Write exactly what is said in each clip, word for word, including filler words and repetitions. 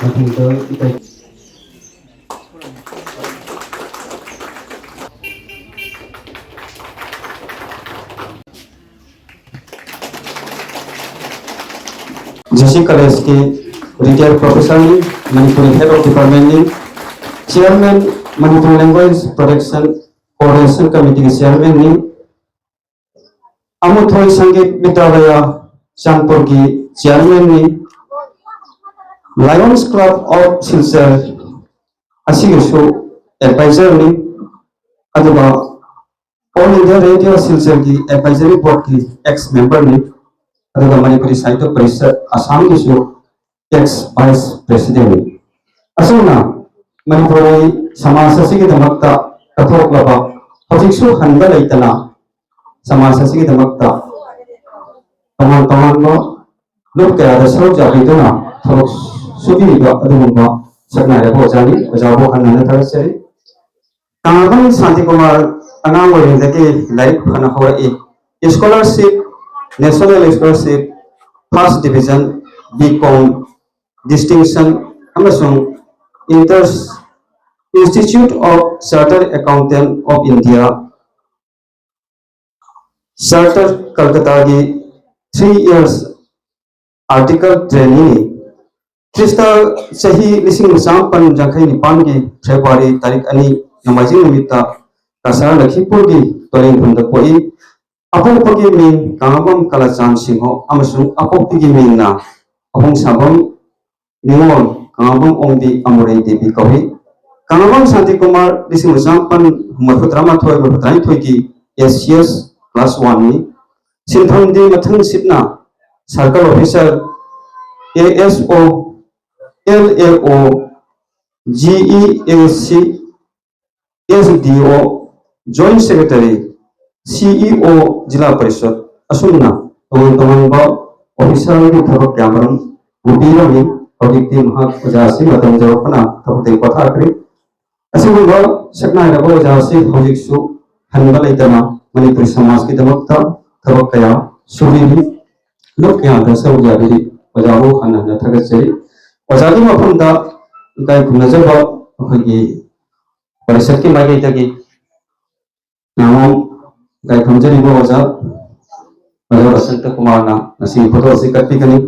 ꯃꯊꯪꯗ ꯏꯀꯥꯏ- J C ꯀꯣꯂꯦꯖꯀꯤ ꯔꯤꯇꯥꯌꯔ ꯄ꯭ꯔꯣꯐꯦꯁꯔꯅꯤ, ꯃꯅꯤꯄꯨꯔꯤ ꯍꯦꯗ ꯑꯣꯐ ꯗꯤꯄꯥꯔꯠꯃꯦꯟꯅꯤ, chairman, Manipur language protection coordination ꯀꯃꯤꯇꯤꯒꯤ ꯆꯤꯌꯔꯃꯦꯟꯅꯤ, ꯑꯃꯨꯊꯣꯏ ꯁꯪꯒꯤꯠ ꯕꯤꯗ꯭ꯌꯥꯂꯌꯥ ꯆꯥꯟꯄꯨꯔꯒꯤ ꯆꯤꯌꯔꯃꯦꯟꯅꯤ, ꯂꯥꯏꯑꯣꯟꯁ ꯀ꯭ꯂꯕ ꯑꯣꯐ ꯁꯤꯜꯆꯔ ꯑꯁꯤꯒꯤꯁꯨ ꯑꯦꯗꯚꯥꯏꯖꯔꯅꯤ, ꯑꯗꯨꯒ ꯑꯣꯜ ꯏꯟꯗꯤꯌꯥ ꯔꯦꯗꯤꯑꯣ ꯁꯤꯜꯆꯔꯒꯤ ꯑꯦꯗꯚꯥꯏꯖꯔꯤ ꯕꯣꯔꯗꯀꯤ ꯑꯦꯛꯁ ꯃꯦꯝꯕꯔꯅꯤ, ꯑꯗꯨꯒ ꯃꯅꯤꯄꯨꯔꯤ ꯁꯥꯍꯤꯇ꯭ꯌ ꯄꯔꯤꯁꯠ ꯑꯁꯥꯝꯒꯤꯁꯨ ꯑꯦꯛꯁ ꯚꯥꯏꯁ ꯄ꯭ꯔꯦꯁꯤꯗꯦꯟꯠꯅꯤ꯫ ꯑꯁꯨꯝꯅ ꯃꯅꯤꯄꯨꯔꯤ ꯁꯃꯥꯖ ꯑꯁꯤꯒꯤꯗꯃꯛꯇ ꯀꯠꯊꯣꯛꯂꯕ, ꯍꯧꯖꯤꯛꯁꯨ ꯍꯟꯕ ꯂꯩꯇꯅ ꯁꯃꯥꯖ ꯑꯁꯤꯒꯤꯗꯃꯛꯇ ꯇꯣꯉꯥꯟ ꯇꯣꯉꯥꯟꯕ ꯂꯨꯞ ꯀꯌꯥꯗ ꯁꯔꯨꯛ ꯌꯥꯕꯤꯗꯨꯅ ꯊꯕꯛ ꯁꯨꯕꯤꯔꯤꯕ ꯑꯗꯨꯒꯨꯝꯕ ꯁꯛꯅꯥꯏꯔꯕ ꯑꯣꯖꯥꯅꯤ꯫ ꯑꯣꯖꯥꯕꯨ ꯍꯟꯅ ꯍꯟꯅ ꯊꯥꯒꯠꯆꯔꯤ꯫ ꯀꯥꯡꯉꯕꯝ ꯁꯥꯟꯇꯤꯀꯨꯃꯥꯔ ꯑꯉꯥꯡ ꯑꯣꯏꯔꯤꯉꯩꯗꯒꯤ ꯂꯥꯏꯔꯤꯛ ꯐꯅ ꯍꯧꯔꯛꯏ꯫ Scholarship, national scholarship, first division, B com distinction ꯑꯃꯁꯨꯡ inter Institute of Chartered Accountant of India, charter ꯀꯜꯀꯇꯥꯒꯤ ꯊ꯭ꯔꯤ ꯏꯌꯔꯁ ꯑꯥꯔꯇꯤꯀꯜ ꯇ꯭ꯔꯦꯅꯤꯅꯤ꯫ ꯈ꯭ꯔꯤꯁꯇ ꯆꯍꯤ ꯂꯤꯁꯤꯡ ꯑꯃ ꯆꯃꯥꯄꯟ ꯌꯥꯡꯈꯩ ꯅꯤꯄꯥꯟꯒꯤ ꯐꯦꯕ꯭ꯔꯨꯋꯥꯔꯤ ꯇꯥꯔꯤꯛ ꯑꯅꯤ, ꯅꯣꯡꯃꯥꯏꯖꯤꯡ ꯅꯨꯃꯤꯠꯇ ꯀꯁꯥꯔ ꯂꯈꯤꯄꯨꯔꯒꯤ ꯇꯣꯔꯦꯡꯈꯨꯟꯗ ꯄꯣꯛꯏ꯫ ꯑꯄꯣꯛꯄꯒꯤ ꯃꯤꯡ ꯀꯥꯡꯉꯕꯝ ꯀꯂꯆꯥꯟ ꯁꯤꯡꯍ ꯑꯃꯁꯨꯡ ꯑꯄꯣꯛꯄꯤꯒꯤ ꯃꯤꯡꯅ ꯑꯍꯣꯡꯁꯥꯕꯝ ꯅꯤꯉꯣꯜ ꯀꯥꯡꯉꯕꯝ ꯑꯣꯡꯕꯤ ꯑꯃꯨꯔꯩ ꯗꯦꯕꯤ ꯀꯧꯏ꯫ ꯀꯥꯡꯉꯕꯝ ꯁꯥꯟꯇꯤꯀꯨꯃꯥꯔ ꯂꯤꯁꯤꯡ ꯑꯃ ꯆꯃꯥꯄꯟ ꯃꯔꯤꯐꯨ ꯇꯔꯥꯃꯥꯊꯣꯏ ꯃꯔꯤꯐꯨ ꯇꯔꯥꯅꯤꯊꯣꯏꯒꯤ ꯑꯦ ꯁꯤ ꯑꯦꯁ ꯀ꯭ꯂꯥꯁ ꯋꯥꯟꯅꯤ꯫ ꯁꯤꯟꯐꯝꯗꯤ ꯃꯊꯪꯁꯤꯠꯅ ꯁꯔꯀꯜ ꯑꯣꯐꯤꯁꯥꯔ, ꯑꯦ ꯑꯦꯁ ꯑꯣ, ꯑꯦꯜ ꯑꯦ ꯑꯣ, ꯖꯤ ꯏ ꯑꯦ ꯁꯤ, ꯑꯦꯁ ꯗꯤ ꯑꯣ, ꯖꯣꯏꯟꯠ ꯁꯦꯀ꯭ꯔꯦꯇꯔꯤ, ꯁꯤ ꯏ ꯑꯣ, ꯖꯤꯂꯥ ꯄꯔꯤꯁꯠ, ꯑꯁꯨꯝꯅ ꯇꯣꯉꯥꯟ ꯇꯣꯉꯥꯟꯕ ꯑꯣꯐꯤꯁꯥꯔꯒꯤ ꯊꯕꯛ ꯀꯌꯥꯃꯔꯨꯝ ꯄꯨꯕꯤꯔꯝꯃꯤ꯫ ꯍꯧꯖꯤꯛꯇꯤ ꯃꯍꯥꯛ ꯑꯣꯖꯥ ꯑꯁꯤ ꯃꯇꯝ ꯌꯧꯔꯛꯄꯅ ꯊꯕꯛꯇꯒꯤ ꯄꯣꯊꯥꯈ꯭ꯔꯦ꯫ ꯑꯁꯤꯒꯨꯝꯕ ꯁꯛꯅꯥꯏꯔꯕ ꯑꯣꯖꯥ ꯑꯁꯤ ꯍꯧꯖꯤꯛꯁꯨ ꯍꯟꯕ ꯂꯩꯇꯅ ꯃꯅꯤꯄꯨꯔꯤ ꯁꯃꯥꯖꯀꯤꯗꯃꯛꯇ ꯊꯕꯛ ꯀꯌꯥ ꯁꯨꯕꯤꯔꯤ, ꯂꯨꯞ ꯀꯌꯥꯗ ꯁꯔꯨꯛ ꯌꯥꯕꯤꯔꯤ꯫ ꯑꯣꯖꯥꯕꯨ ꯍꯟꯅ ꯍꯟꯅ ꯊꯥꯒꯠꯆꯔꯤ꯫ ꯑꯣꯖꯥꯒꯤ ꯃꯐꯝꯗ ꯏꯀꯥꯏ ꯈꯨꯝꯅꯖꯕ ꯑꯩꯈꯣꯏꯒꯤ ꯄꯔꯤꯁꯠꯀꯤ ꯃꯥꯏꯀꯩꯗꯒꯤ ꯅꯍꯥꯟ ꯏꯀꯥꯏ ꯈꯨꯝꯖꯔꯤꯕ ꯑꯣꯖꯥ, ꯑꯣꯖꯥ ꯕꯁꯟꯇ ꯀꯨꯃꯥꯔꯅ ꯉꯁꯤꯒꯤ ꯐꯣꯇꯣ ꯑꯁꯤ ꯀꯛꯄꯤꯒꯅꯤ꯫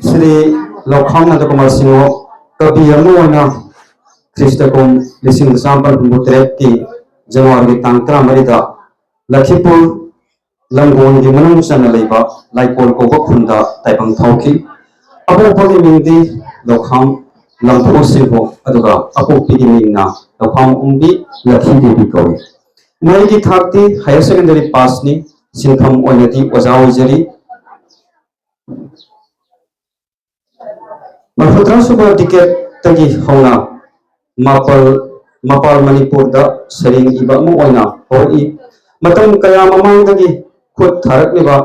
ꯁ꯭ꯔꯤ ꯂꯧꯈꯥꯝ ꯅꯟꯗꯀꯨꯃꯥꯔ ꯁꯤꯡꯍ ꯀꯕꯤ ꯑꯃ ꯑꯣꯏꯅ ꯈ꯭ꯔꯤꯁꯇ ꯀꯨꯝ ꯂꯤꯁꯤꯡ ꯅꯤꯄꯥꯟ ꯍꯨꯝꯐꯨ ꯇꯔꯦꯠꯀꯤ ꯖꯅꯋꯥꯔꯤꯒꯤ ꯇꯥꯡ ꯇꯔꯥꯃꯔꯤꯗ ꯂꯈꯤꯄꯨꯔ ꯂꯝꯒꯣꯡꯒꯤ ꯃꯅꯨꯡ ꯆꯟꯅ ꯂꯩꯕ ꯂꯥꯏꯀꯣꯜ ꯀꯧꯕ ꯈꯨꯟꯗ ꯇꯥꯏꯕꯪ ꯊꯧꯈꯤ꯫ ꯑꯄꯣꯛꯄꯒꯤ ꯃꯤꯡꯗꯤ ꯂꯧꯈꯥꯝ ꯂꯝꯐꯨ ꯁꯤꯡꯍ, ꯑꯗꯨꯒ ꯑꯄꯣꯛꯄꯤꯒꯤ ꯃꯤꯡꯅ ꯂꯧꯈꯥꯝ ꯑꯣꯡꯕꯤ ꯂꯛꯈꯤ ꯗꯦꯕꯤ ꯀꯧꯏ꯫ ꯃꯍꯩꯒꯤ ꯊꯥꯛꯇꯤ ꯍꯥꯌꯔ ꯁꯦꯀꯦꯟꯗꯔꯤ ꯄꯥꯁꯅꯤ꯫ ꯁꯤꯟꯐꯝ ꯑꯣꯏꯅꯗꯤ ꯑꯣꯖꯥ ꯑꯣꯏꯖꯔꯤ꯫ ꯃꯔꯐꯨꯇꯔꯥ ꯁꯨꯕ ꯗꯤꯀꯦꯠꯇꯒꯤ ꯍꯧꯅ ꯃꯄꯥꯜ, ꯃꯄꯥꯜ ꯃꯅꯤꯄꯨꯔꯗ ꯁꯩꯔꯦꯡ ꯏꯕ ꯑꯃ ꯑꯣꯏꯅ ꯍꯧꯔꯛꯏ꯫ ꯃꯇꯝ ꯀꯌꯥ ꯃꯃꯥꯡꯗꯒꯤ ꯈꯨꯠ ꯊꯥꯔꯛꯂꯤꯕ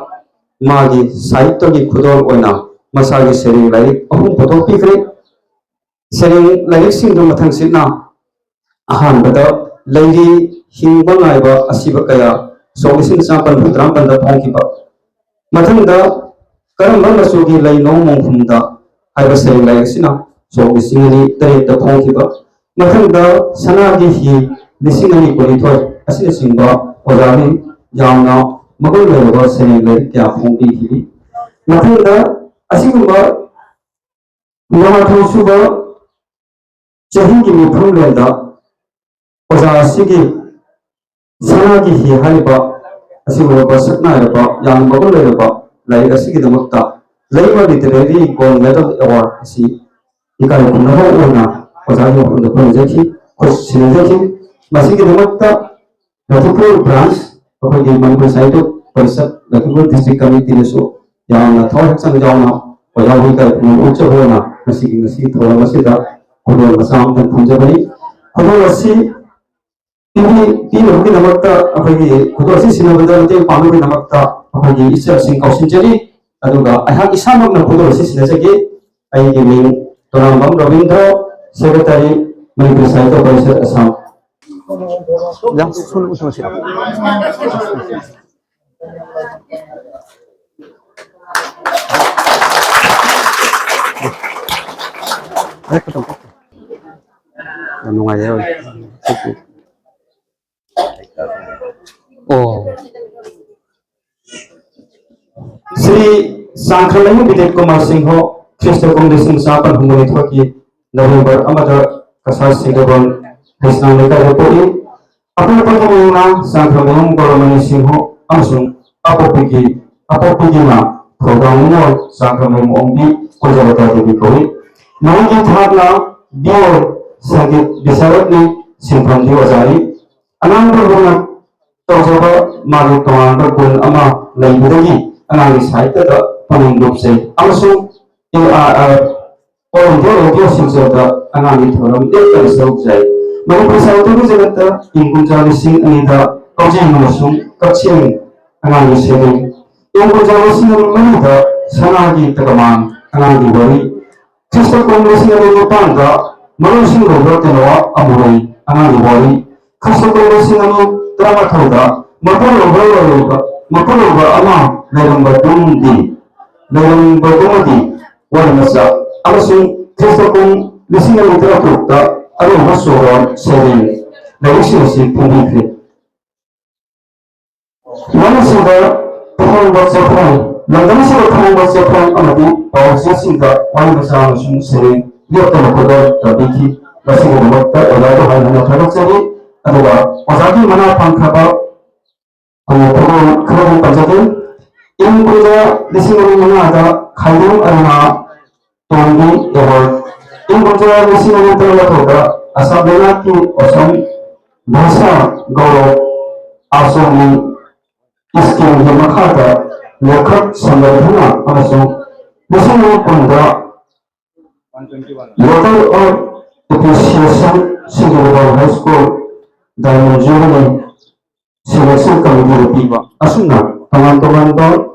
ꯃꯥꯒꯤ ꯁꯥꯍꯤꯇ꯭ꯌꯒꯤ ꯈꯨꯗꯣꯜ ꯑꯣꯏꯅ ꯃꯁꯥꯒꯤ ꯁꯩꯔꯦꯡ ꯂꯥꯏꯔꯤꯛ ꯑꯍꯨꯝ ꯄꯨꯊꯣꯛꯄꯤꯈ꯭ꯔꯦ꯫ ꯁꯩꯔꯦꯡ ꯂꯥꯏꯔꯤꯛꯁꯤꯡꯗꯨ ꯃꯊꯪꯁꯤꯠꯅ ꯑꯍꯥꯟꯕꯗ ꯂꯩꯔꯤ ꯍꯤꯡꯕ ꯉꯥꯏꯕ ꯑꯁꯤꯕ ꯀꯌꯥ, ꯁꯣꯛ ꯂꯤꯁꯤꯡ ꯅꯤꯄꯥꯟ ꯍꯨꯝꯐꯨ ꯇꯔꯥꯃꯥꯄꯟꯗ ꯐꯣꯡꯈꯤꯕ꯫ ꯃꯊꯪꯗ ꯀꯔꯝꯕ ꯃꯆꯨꯒꯤ ꯂꯩꯅꯣ ꯃꯣꯡꯐꯝꯗ ꯍꯥꯏꯕ ꯁꯩꯔꯦꯡ ꯂꯥꯏꯔꯤꯛ ꯑꯁꯤꯅ ꯁꯣꯛ ꯂꯤꯁꯤꯡ ꯑꯅꯤ ꯇꯔꯦꯠꯇ ꯐꯣꯡꯈꯤꯕ꯫ ꯃꯊꯪꯗ ꯁꯅꯥꯒꯤ ꯍꯤ ꯂꯤꯁꯤꯡ ꯑꯅꯤ ꯀꯨꯟꯅꯤꯊꯣꯏ ꯑꯁꯤꯅꯆꯤꯡꯕ ꯑꯣꯖꯥꯒꯤ ꯌꯥꯝꯅ ꯃꯒꯨꯟ ꯂꯩꯔꯕ ꯁꯩꯔꯦꯡ ꯂꯥꯏꯔꯤꯛ ꯀꯌꯥ ꯐꯣꯡꯕꯤꯈꯤꯔꯤ꯫ ꯃꯊꯪꯗ ꯑꯁꯤꯒꯨꯝꯕ ꯃꯉꯥ ꯇꯔꯨꯛ ꯁꯨꯕ ꯆꯍꯤꯒꯤ ꯃꯤꯐꯝꯂꯦꯟꯗ ꯑꯣꯖꯥ ꯑꯁꯤꯒꯤ ꯁꯅꯥꯒꯤ ꯍꯤ ꯍꯥꯏꯔꯤꯕ ꯑꯁꯤꯒꯨꯝꯂꯕ ꯁꯛ ꯅꯥꯏꯔꯕ, ꯌꯥꯝꯅ ꯃꯒꯨꯟ ꯂꯩꯔꯕ ꯂꯥꯏꯔꯤꯛ ꯑꯁꯤꯒꯤꯗꯃꯛꯇ ꯂꯩꯃ Literary Gold Medal Award ꯑꯁꯤ ꯏꯀꯥꯏ ꯈꯨꯝꯅꯕ ꯑꯣꯏꯅ ꯑꯣꯖꯥꯒꯤ ꯃꯐꯝꯗ ꯈꯨꯔꯨꯝꯖꯈꯤ, ꯈꯨꯠ ꯁꯤꯟꯅꯖꯈꯤ꯫ ꯃꯁꯤꯒꯤꯗꯃꯛꯇ ꯂꯈꯤꯄꯨꯔ ꯕ꯭ꯔꯥꯟꯁ, ꯑꯩꯈꯣꯏꯒꯤ ꯃꯅꯤꯄꯨꯔ ꯁꯥꯍꯤꯇ꯭ꯌ ꯄꯔꯤꯁꯠ ꯂꯈꯤꯄꯨꯔ ꯗꯤꯁꯇ꯭ꯔꯤꯛ ꯀꯃꯤꯇꯤꯅꯁꯨ ꯌꯥꯝꯅ ꯊꯋꯥꯏ ꯍꯛꯆꯥꯡ ꯌꯥꯎꯅ ꯑꯣꯖꯥ ꯍꯣꯏ ꯀꯔꯤ ꯄꯨꯝꯅꯃꯛ ꯎꯠꯆꯕ ꯑꯣꯏꯅ ꯉꯁꯤꯒꯤ, ꯉꯁꯤꯒꯤ ꯊꯧꯔꯝ ꯑꯁꯤꯗ ꯈꯨꯗꯣꯜ ꯃꯆꯥ ꯑꯃꯇꯪ ꯊꯝꯖꯕꯅꯤ꯫ ꯈꯨꯗꯣꯜ ꯑꯁꯤ ꯄꯤꯕꯤ-, ꯄꯤꯅꯕꯒꯤꯗꯃꯛꯇ, ꯑꯩꯈꯣꯏꯒꯤ ꯈꯨꯗꯣꯜ ꯑꯁꯤ ꯁꯤꯟꯅꯕꯗ ꯃꯇꯦꯡ ꯄꯥꯡꯅꯕꯒꯤꯗꯃꯛꯇ ꯑꯩꯈꯣꯏꯒꯤ ꯏꯆꯦꯁꯤꯡ ꯀꯧꯁꯤꯟꯖꯔꯤ꯫ ꯑꯗꯨꯒ ꯑꯩꯍꯥꯛ ꯏꯁꯥꯃꯛꯅ ꯈꯨꯗꯣꯜ ꯑꯁꯤ ꯁꯤꯟꯅꯖꯒꯦ꯫ ꯑꯩꯒꯤ ꯃꯤꯡ ꯇꯣꯔꯥꯝꯕꯝ ꯔꯕꯤꯟꯗ꯭ꯔ, ꯁꯦꯀ꯭ꯔꯦꯇꯔꯤ, ꯃꯅꯤꯄꯨꯔ ꯁꯥꯍꯤꯇ꯭ꯌ ꯄꯔꯤꯁꯠ, ꯑꯁꯥꯝ꯫ ꯌꯥꯝ ꯅꯨꯡꯉꯥꯏꯖꯔꯦ꯫ ꯑꯣ꯫ ꯁ꯭ꯔꯤ ꯆꯥꯡꯈ꯭ꯔꯃꯌꯨꯝ ꯕꯤꯗꯦꯕ ꯀꯨꯃꯥꯔ ꯁꯤꯡꯍ, ꯈ꯭ꯔꯤꯁꯇ ꯀꯨꯝ ꯂꯤꯁꯤꯡ ꯆꯥꯃꯥꯄꯟ ꯍꯨꯝꯐꯨꯅꯤꯊꯣꯏꯒꯤ ꯅꯕꯦꯝꯕꯔ ꯑꯃꯗ ꯀꯁꯥꯔ ꯁꯤꯡꯗꯕꯣꯟ ꯍꯩꯁꯅꯥꯝ ꯂꯩꯀꯥꯏꯗ ꯄꯣꯛꯏ꯫ ꯑꯄꯣꯛꯄꯒꯤ ꯃꯤꯡꯅ ꯆꯥꯡꯈ꯭ꯔꯃꯌꯨꯝ ꯒꯣꯔꯃꯅꯤ ꯁꯤꯡꯍ ꯑꯃꯁꯨꯡ ꯑꯄꯣꯛꯄꯤꯒꯤ, ꯑꯄꯣꯛꯄꯤꯒꯤꯅ ꯊꯧꯗꯥꯝ ꯅꯤꯉꯣꯜ ꯆꯥꯡꯈ꯭ꯔꯃꯌꯨꯝ ꯑꯣꯡꯕꯤ ꯀꯨꯟꯖꯥꯕꯇꯥ ꯗꯦꯕꯤ ꯀꯧꯏ꯫ ꯃꯍꯩꯒꯤ ꯊꯥꯛꯅ ꯕꯤ ꯑꯦ ꯁꯪꯒꯤꯠ ꯕꯤꯁꯥꯔꯠꯅꯤ, ꯁꯤꯟꯐꯝꯗꯤ ꯑꯣꯖꯥꯅꯤ꯫ ꯑꯉꯥꯡ ꯑꯣꯏꯕꯅ ꯇꯧꯖꯕ ꯃꯥꯒꯤ ꯇꯣꯉꯥꯟꯕ ꯒꯨꯟ ꯑꯃ ꯂꯩꯕꯗꯒꯤ ꯑꯉꯥꯡꯒꯤ ꯁꯥꯍꯤꯇ꯭ꯌꯗ ꯄꯨꯛꯅꯤꯡ ꯂꯨꯞꯆꯩ ꯑꯃꯁꯨꯡ A R R, All India Radio ꯁꯤꯜꯆꯔꯗ ꯑꯉꯥꯡꯒꯤ ꯊꯧꯔꯝ ꯂꯦꯞꯇꯅ ꯁꯔꯨꯛ ꯌꯥꯏ꯫ ꯃꯅꯤꯄꯨꯔꯤ ꯁꯥꯍꯤꯇ꯭ꯌꯒꯤ ꯖꯒꯠꯇ ꯏꯪ ꯀꯨꯝꯖꯥ ꯂꯤꯁꯤꯡ ꯑꯅꯤꯗ ꯀꯧꯖꯦꯡ ꯑꯃꯁꯨꯡ ꯀꯛꯆꯦꯡ ꯑꯉꯥꯡꯒꯤ ꯁꯩꯔꯦꯡ, ꯏꯪ ꯀꯨꯝꯖꯥ ꯂꯤꯁꯤꯡ ꯑꯅꯤ ꯃꯔꯤꯗ ꯁꯅꯥꯒꯤ ꯇꯀꯃꯥꯟ ꯑꯉꯥꯡꯒꯤ ꯋꯥꯔꯤ, ꯈ꯭ꯔꯤꯁꯇ ꯀꯨꯝ ꯂꯤꯁꯤꯡ ꯑꯅꯤ ꯅꯤꯄꯥꯟꯗ ꯃꯔꯨꯁꯤꯡ ꯂꯩꯕ ꯇꯦꯅꯋꯥ ꯑꯃꯨꯔꯩ ꯑꯉꯥꯡꯒꯤ ꯋꯥꯔꯤ, ꯈ꯭ꯔꯤꯁꯇ ꯀꯨꯝ ꯂꯤꯁꯤꯡ ꯑꯅꯤ ꯇꯔꯥꯃꯥꯊꯣꯏꯗ ꯃꯄꯨꯔꯣꯏꯕ ꯂꯩꯔꯝꯕ, ꯃꯄꯨꯔꯣꯏꯕ ꯑꯃ ꯂꯩꯔꯝꯕꯗꯨꯝꯗꯤ, ꯂꯩꯔꯝꯕꯗꯨꯃꯗꯤ ꯋꯥꯔꯤ ꯃꯆꯥ, ꯑꯃꯁꯨꯡ ꯈ꯭ꯔꯤꯁꯇ ꯀꯨꯝ ꯂꯤꯁꯤꯡ ꯑꯅꯤ ꯇꯔꯥꯇꯔꯨꯛꯇ ꯑꯔꯣꯏꯕ ꯁꯣꯔꯣꯟ ꯁꯩꯔꯦꯡ ꯂꯥꯏꯔꯤꯛꯁꯤꯡ ꯑꯁꯤ ꯐꯣꯡꯕꯤꯈ꯭ꯔꯦ꯫ ꯂꯝꯁꯤꯡꯗ ꯐꯣꯡꯕ ꯆꯦꯐꯣꯡ, ꯂꯝꯗꯝꯁꯤꯡꯗ ꯐꯣꯡꯕ ꯆꯦꯐꯣꯡ ꯑꯃꯗꯤ ꯄꯥꯎꯆꯦꯁꯤꯡꯗ ꯋꯥꯔꯤ ꯃꯆꯥ ꯑꯃꯁꯨꯡ ꯁꯩꯔꯦꯡ ꯂꯦꯞꯇꯅ ꯈꯨꯗꯣꯜ ꯇꯝꯕꯤꯈꯤ꯫ ꯃꯁꯤꯒꯤꯗꯃꯛꯇ ꯑꯣꯖꯥꯕꯨ ꯍꯟꯅ ꯍꯟꯅ ꯊꯥꯒꯠꯆꯔꯤ꯫ ꯑꯗꯨꯒ ꯑꯣꯖꯥꯒꯤ ꯃꯅꯥ ꯐꯪꯈ꯭ꯔꯕ ꯑꯩꯈꯣꯏꯒꯤ ꯈꯨꯗꯣꯜ ꯈꯔꯗꯤ ꯄꯟꯖꯒꯦ꯫ ꯏꯪ ꯀꯨꯝꯖꯥ ꯂꯤꯁꯤꯡ ꯑꯅꯤ ꯃꯉꯥꯗ ꯈꯥꯏꯗꯣꯝ ꯑꯔꯨꯅꯥ ꯇꯣꯝꯕꯤ ꯑꯦꯋꯥꯔꯗ, ꯏꯪ ꯀꯨꯝꯖꯥ ꯂꯤꯁꯤꯡ ꯑꯅꯤ ꯇꯔꯥꯃꯥꯊꯣꯏꯗ ꯑꯁꯥꯝ ꯂꯩꯉꯥꯛꯀꯤ ꯑꯁꯥꯝ ꯚꯥꯁꯥ ꯒꯧꯔꯕ ꯑꯥꯆꯣꯝꯒꯤ ꯁ꯭ꯀꯤꯝꯒꯤ ꯃꯈꯥꯗ ꯂꯦꯈꯛ ꯁꯪꯒꯠꯗꯨꯅ ꯑꯃꯁꯨꯡ ꯂꯤꯁꯤꯡ ꯑꯅꯤ ꯀꯨꯟꯗ Letter of Appreciation, Singjamei high school diamond jubilee selection committee ꯗ ꯄꯤꯕ꯫ ꯑꯁꯨꯝꯅ ꯇꯣꯉꯥꯟ ꯇꯣꯉꯥꯟꯕ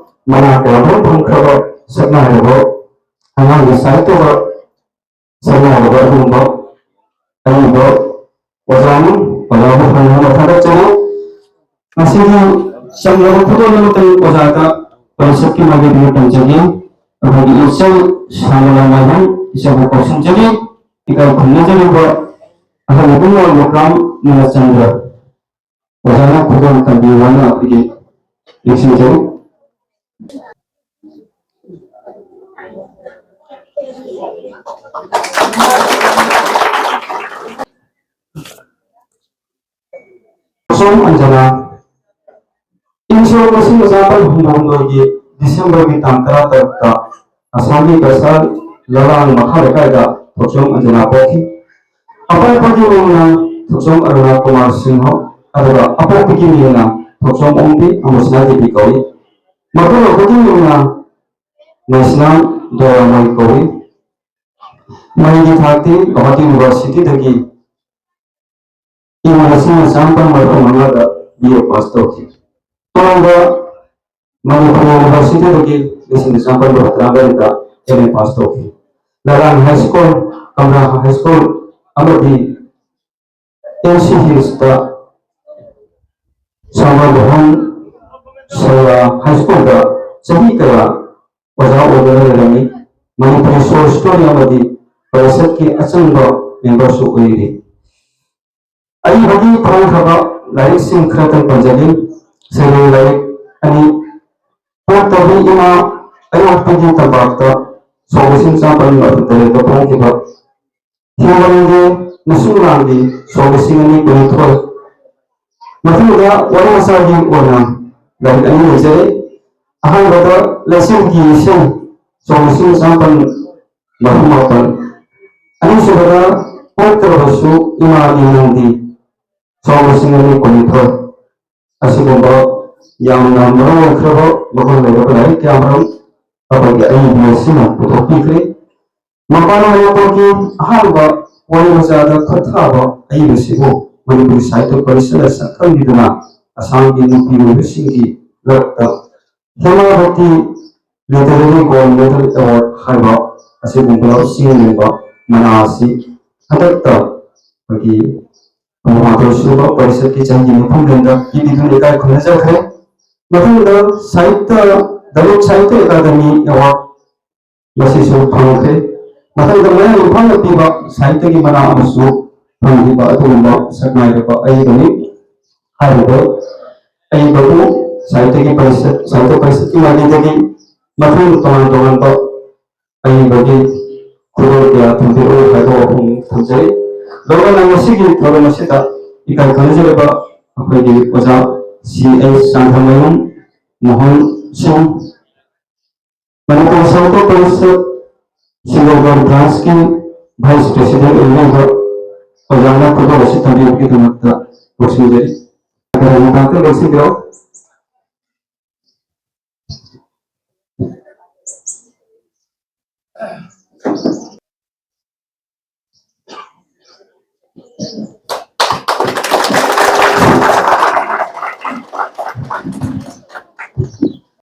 ꯃꯅꯥ ꯀꯌꯥ ꯃꯔꯨꯝ ꯐꯪꯈ꯭ꯔꯕ ꯁꯛꯅꯥꯏꯔꯕ ꯑꯉꯥꯡꯒꯤ ꯁꯥꯍꯤꯇ꯭ꯌꯗ ꯁꯛꯅꯥꯏꯔꯕ ꯑꯗꯨꯒꯨꯝꯕ ꯑꯏꯕ ꯑꯣꯖꯥꯅꯤ꯫ ꯑꯣꯖꯥꯕꯨ ꯍꯟꯅ ꯍꯟꯅ ꯊꯥꯒꯠꯆꯔꯤ꯫ ꯉꯁꯤꯒꯤ ꯆꯝꯂꯕ ꯈꯨꯗꯣꯜ ꯑꯃꯇꯪ ꯑꯣꯖꯥꯗ ꯄꯔꯤꯁꯠꯀꯤ ꯃꯥꯏꯀꯩꯗꯒꯤ ꯇꯝꯖꯒꯦ꯫ ꯑꯩꯈꯣꯏꯒꯤ ꯏꯆꯜ ꯁꯥꯃꯂꯥ ꯃꯥꯏꯕꯝ ꯏꯆꯜꯕꯨ ꯀꯧꯁꯤꯟꯖꯔꯤ꯫ ꯏꯀꯥꯏ ꯈꯨꯝꯅꯖꯔꯤꯕ ꯑꯍꯜ ꯏꯕꯨꯡꯉꯣ ꯂꯣꯀ꯭ꯔꯥꯝ ꯅꯤꯂꯆꯟꯗ꯭ꯔ ꯑꯣꯖꯥꯅ ꯈꯨꯗꯣꯜ ꯇꯝꯕꯤꯌꯨ ꯍꯥꯏꯅ ꯑꯩꯈꯣꯏꯒꯤ ꯅꯤꯡꯁꯤꯡꯖꯔꯤ꯫ ꯁꯣꯝ ꯑꯟꯖꯅꯥ, ꯏꯪ ꯁꯣꯛ ꯂꯤꯁꯤꯡ ꯑꯃ ꯆꯥꯃꯥꯄꯜ ꯍꯨꯝꯐꯨ ꯍꯨꯝꯗꯣꯏꯒꯤ ꯗꯤꯁꯦꯝꯕꯔꯒꯤ ꯇꯥꯡ ꯇꯔꯥꯇꯔꯨꯛꯇ ꯑꯁꯥꯝꯒꯤ ꯀꯁꯥꯔ ꯂꯂꯥꯡ ꯃꯈꯥ ꯂꯩꯀꯥꯏꯗ ꯊꯣꯛꯆꯣꯝ ꯑꯟꯖꯅꯥ ꯄꯣꯛꯈꯤ꯫ ꯑꯄꯣꯛꯄꯒꯤ ꯃꯤꯡꯅ ꯊꯣꯛꯆꯣꯝ ꯑꯔꯨꯅꯥ ꯀꯨꯃꯥꯔ ꯁꯤꯡꯍ, ꯑꯗꯨꯒ ꯑꯄꯣꯛꯄꯒꯤ ꯃꯤꯡꯅ ꯊꯣꯛꯆꯣꯝ ꯑꯣꯡꯕꯤ ꯑꯃꯨꯁꯅꯥ ꯗꯦꯕꯤ ꯀꯧꯏ꯫ ꯃꯄꯨꯔꯣꯏꯕꯒꯤ ꯃꯤꯡꯅ ꯃꯩꯁꯅꯥꯝ ꯗꯣꯔꯥꯃꯣꯏ ꯀꯧꯏ꯫ ꯃꯍꯩꯒꯤ ꯊꯥꯛꯇꯤ ꯒꯧꯍꯥꯇꯤ ꯌꯨꯅꯤꯚꯔꯁꯤꯇꯤꯗꯒꯤ ꯏꯪ ꯂꯤꯁꯤꯡ ꯑꯃ ꯆꯥꯃꯥꯄꯜ ꯃꯔꯤꯐꯨ ꯃꯉꯥꯗ ꯕꯤ ꯑꯦ ꯄꯥꯁ ꯇꯧꯈꯤ꯫ ꯃꯃꯥꯡꯗ ꯃꯅꯤꯄꯨꯔ ꯌꯨꯅꯤꯚꯔꯁꯤꯇꯤꯗꯒꯤ ꯂꯤꯁꯤꯡ ꯑꯃ ꯆꯥꯃꯥꯄꯜ ꯃꯔꯤꯐꯨꯇꯔꯥꯃꯔꯤꯗ ꯑꯦꯝ ꯑꯦ ꯄꯥꯁ ꯇꯧꯈꯤ꯫ ꯂꯂꯥꯡ ꯍꯥꯏ ꯁ꯭ꯀꯨꯜ, ꯀꯝꯔꯥ ꯍꯥꯏ ꯁ꯭ꯀꯨꯜ ꯑꯃꯗꯤ ꯑꯦꯝ ꯁꯤ ꯍꯤꯜꯁꯇ ꯁꯃꯔ ꯃꯣꯍꯟ ꯁꯔꯥ ꯍꯥꯏ ꯁ꯭ꯀꯨꯜꯗ ꯆꯍꯤ ꯀꯌꯥ ꯑꯣꯖꯥ ꯑꯣꯏꯗꯨꯅ ꯂꯩꯔꯝꯃꯤ꯫ ꯃꯅꯤꯄꯨꯔꯤ ꯁꯣꯔꯠ ꯁ꯭ꯇꯣꯔꯤ ꯑꯃꯗꯤ ꯄꯔꯤꯁꯠꯀꯤ ꯑꯆꯪꯕ ꯃꯦꯝꯕꯔꯁꯨ ꯑꯣꯏꯔꯤ꯫ ꯑꯏꯕꯒꯤ ꯐꯣꯡꯈ꯭ꯔꯕ ꯂꯥꯏꯔꯤꯛꯁꯤꯡ ꯈꯔꯇꯪ ꯄꯟꯖꯒꯦ꯫ ꯁꯩꯔꯦꯡ ꯂꯥꯏꯔꯤꯛ ꯑꯅꯤ꯫ ꯄꯣꯛꯇꯕꯤ ꯏꯃꯥ ꯑꯌꯣꯛꯄꯒꯤ ꯇꯝꯄꯥꯛꯇ ꯁꯣꯛ ꯂꯤꯁꯤꯡ ꯆꯥꯃꯥꯄꯜ ꯃꯔꯤꯐꯨ ꯇꯔꯦꯠꯇ ꯐꯣꯡꯈꯤꯕ ꯍꯤꯡꯕꯟꯒꯤ ꯅꯁꯨ ꯂꯥꯡꯒꯤ ꯁꯣꯛ ꯂꯤꯁꯤꯡ ꯑꯅꯤ ꯀꯨꯟꯅꯤꯊꯣꯏ꯫ ꯃꯊꯪꯗ ꯋꯥꯔꯤ ꯃꯆꯥꯒꯤ ꯑꯣꯏꯅ ꯂꯥꯏꯔꯤꯛ ꯑꯅꯤ ꯂꯩꯖꯔꯤ꯫ ꯑꯍꯥꯟꯕꯗ ꯂꯩꯆꯤꯜꯒꯤ ꯏꯁꯤꯡ ꯁꯣꯛ ꯂꯤꯁꯤꯡ ꯆꯥꯃꯥꯄꯜ ꯃꯔꯤꯐꯨ ꯃꯥꯄꯜ꯫ ꯑꯅꯤꯁꯨꯕꯗ ꯄꯣꯛꯇ꯭ꯔꯕꯁꯨ ꯏꯃꯥꯒꯤ ꯅꯪꯗꯤ ꯁꯣꯛ ꯂꯤꯁꯤꯡ ꯑꯅꯤ ꯀꯨꯟꯅꯤꯊꯣꯏ꯫ ꯑꯁꯤꯒꯨꯝꯕ ꯌꯥꯝꯅ ꯃꯔꯨ ꯑꯣꯏꯈ꯭ꯔꯕ ꯃꯒꯨꯟ ꯂꯩꯔꯕ ꯂꯥꯏꯔꯤꯛ ꯀꯌꯥ ꯃꯔꯨꯝ ꯑꯩꯈꯣꯏꯒꯤ ꯑꯏꯕꯤ ꯑꯁꯤꯅ ꯄꯨꯊꯣꯛꯄꯤꯈ꯭ꯔꯦ꯫ ꯃꯄꯥꯟ ꯃꯅꯤꯄꯨꯔꯒꯤ ꯑꯍꯥꯟꯕ ꯋꯥꯔꯤ ꯃꯆꯥꯗ ꯈꯨꯠ ꯊꯥꯕ ꯑꯏꯕꯁꯤꯕꯨ ꯃꯅꯤꯄꯨꯔꯤ ꯁꯥꯍꯤꯇ꯭ꯌ ꯄꯔꯤꯁꯠꯅ ꯁꯛꯈꯪꯕꯤꯗꯨꯅ ꯑꯁꯥꯝꯒꯤ ꯅꯨꯄꯤ ꯑꯣꯏꯕꯁꯤꯡꯒꯤ ꯃꯔꯛꯇ ꯍꯦꯃꯥꯕꯇꯤ Literary Gold Medal Award ꯍꯥꯏꯕ ꯑꯁꯤꯒꯨꯝꯕ ꯆꯦꯡ ꯂꯦꯡꯕ ꯃꯅꯥ ꯑꯁꯤ ꯍꯟꯗꯛꯇ ꯑꯩꯈꯣꯏꯒꯤ ꯃꯍꯥ ꯁꯤꯜꯄ ꯄꯔꯤꯁꯠꯀꯤ ꯆꯍꯤꯒꯤ ꯃꯤꯐꯝꯂꯦꯟꯗ ꯄꯤꯕꯤꯗꯨꯅ ꯏꯀꯥꯏ ꯈꯨꯝꯅꯖꯈ꯭ꯔꯦ꯫ ꯃꯊꯪꯗ ꯁꯥꯍꯤꯇ꯭ꯌ, ꯗꯂꯤꯠ ꯁꯥꯍꯤꯇ꯭ꯌ ꯑꯦꯀꯥꯗꯃꯤ ꯑꯦꯋꯥꯔꯗ ꯃꯁꯤꯁꯨ ꯐꯪꯈ꯭ꯔꯦ꯫ ꯃꯊꯪꯗ ꯃꯌꯥꯡ ꯏꯝꯐꯥꯜꯗ ꯄꯤꯕ ꯁꯥꯍꯤꯇ꯭ꯌꯒꯤ ꯃꯅꯥ ꯑꯃꯁꯨ ꯐꯪꯈꯤꯕ ꯑꯗꯨꯒꯨꯝꯕ ꯁꯛꯅꯥꯏꯔꯕ ꯑꯏꯕꯅꯤ꯫ ꯍꯥꯏꯔꯤꯕ ꯑꯏꯕꯕꯨ ꯁꯥꯍꯤꯇ꯭ꯌꯒꯤ ꯄꯔꯤꯁꯠ, ꯁꯥꯍꯤꯇ꯭ꯌ ꯄꯔꯤꯁꯠꯀꯤ ꯃꯥꯏꯀꯩꯗꯒꯤ ꯃꯊꯪ ꯇꯣꯉꯥꯟ ꯇꯣꯉꯥꯟꯕ ꯑꯏꯕꯒꯤ ꯈꯨꯗꯣꯜ ꯀꯌꯥ ꯊꯝꯕꯤꯔꯛꯎ ꯍꯥꯏꯕ ꯋꯥꯐꯝ ꯊꯝꯖꯔꯤ꯫ ꯂꯣꯏꯅꯅ ꯉꯁꯤꯒꯤ ꯊꯧꯔꯝ ꯑꯁꯤꯗ ꯏꯀꯥꯏ ꯈꯨꯝꯅꯖꯔꯤꯕ ꯑꯩꯈꯣꯏꯒꯤ ꯑꯣꯖꯥ ꯁꯤ ꯑꯩꯆ ꯆꯥꯟꯊꯃꯌꯨꯝ ꯃꯣꯍꯟ ꯁꯤꯡ, ꯃꯅꯤꯄꯨꯔ ꯁꯥꯍꯤꯇ꯭ꯌ ꯄꯔꯤꯁꯠ ꯁꯤꯡꯖꯃꯩ ꯕ꯭ꯔꯥꯟꯁꯀꯤ ꯚꯥꯏꯁ ꯄ꯭ꯔꯦꯁꯤꯗꯦꯟꯠ ꯑꯣꯏꯕꯤꯔꯤꯕ ꯑꯣꯖꯥꯅ ꯈꯨꯗꯣꯜ ꯑꯁꯤ ꯊꯝꯕꯤꯕꯒꯤꯗꯃꯛꯇ ꯂꯧꯁꯤꯟꯖꯔꯤ꯫ ꯃꯇꯥꯡꯗ ꯂꯧꯁꯤꯟꯕꯤꯔꯣ꯫